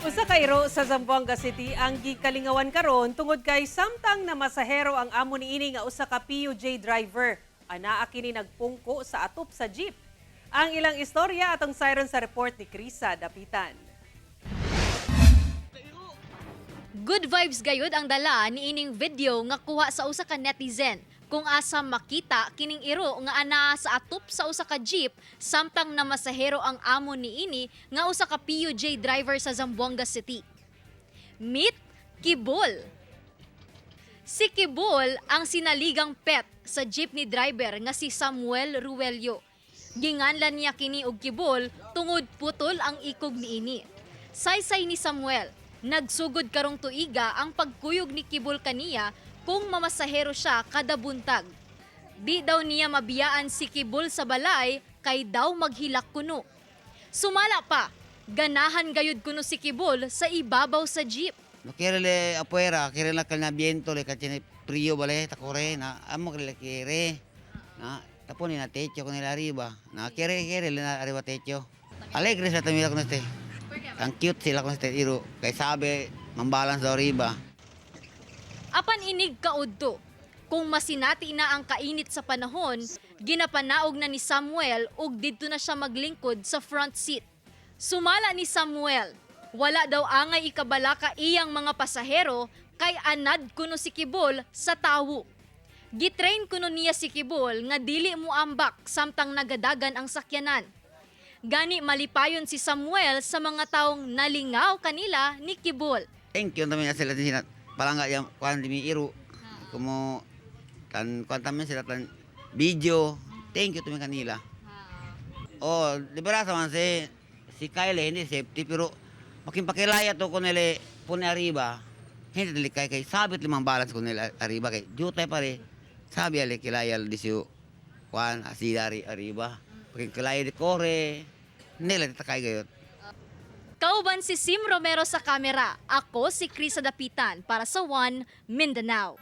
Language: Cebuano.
Usa ka iro sa Zamboanga City ang gikalingawan karon tungod kay samtang namasahero ang amo niini nga usa ka PUJ driver. Anaa kini nagpungko sa atop sa jeep. Ang ilang istorya atong sayron sa report ni Krisa Dapitan. Good vibes gayud ang dala niining video nga kuha sa usa ka netizen kung asa makita kining iro nga anaa sa atop sa usa ka jeep samtang namasahero ang amo niini nga usa ka PUJ driver sa Zamboanga City. Meet Kibol. Si Kibol ang sinaligang pet sa jeepney driver nga si Samuel Ruelio. Ginganlan niya kini og Kibol tungod putol ang ikog niini. Saysay ni Samuel, nagsugod karong tuiga ang pagkuyog ni Kibol kaniya kung mamasahero siya kada buntag. Di daw niya mabiyaan si Kibol sa balay kay daw maghilak kuno. Sumala pa, ganahan gayud kuno si Kibol sa ibabaw sa jeep. No quiere le afuera, quiere la calma viento, le cachene frío, vale, ta corre, na amo que le quiere. Na tapon na techo con el arriba. Na quiere quiere le na arriba techo. Alegre sa tamila con este. Ang cute sila con este iro. Kay sabi, mambalance daw arriba. Apan inig kaudto. Kung masinati na ang kainit sa panahon, ginapanaog na ni Samuel ug didto na siya maglingkod sa front seat. Sumala ni Samuel, wala daw angay ikabalaka iyang mga pasahero kay anad kuno si Kibol sa tawo. Gitrain kuno niya si Kibol nga dili mo ambak samtang nagadagan ang sakyanan. Gani malipayon si Samuel sa mga taong nalingaw kanila ni Kibol. Thank you también sila sila palangga yang kuan di mi iro. Como tan kuan también sila tan video. Thank you también kanila. Oh, liberasa man si si Kyle hindi safety pero makin pakilaya to kun nila pone arriba. Hindi dili kay kay sabit limang balance kun nila arriba kay jutay pare. Sabi ale kilaya di siyo kuan asida arriba. Pakin kilaya di kore. Nila takay gayot. Kauban si Sim Romero sa kamera. Ako si Krisa Dapitan para sa One Mindanao.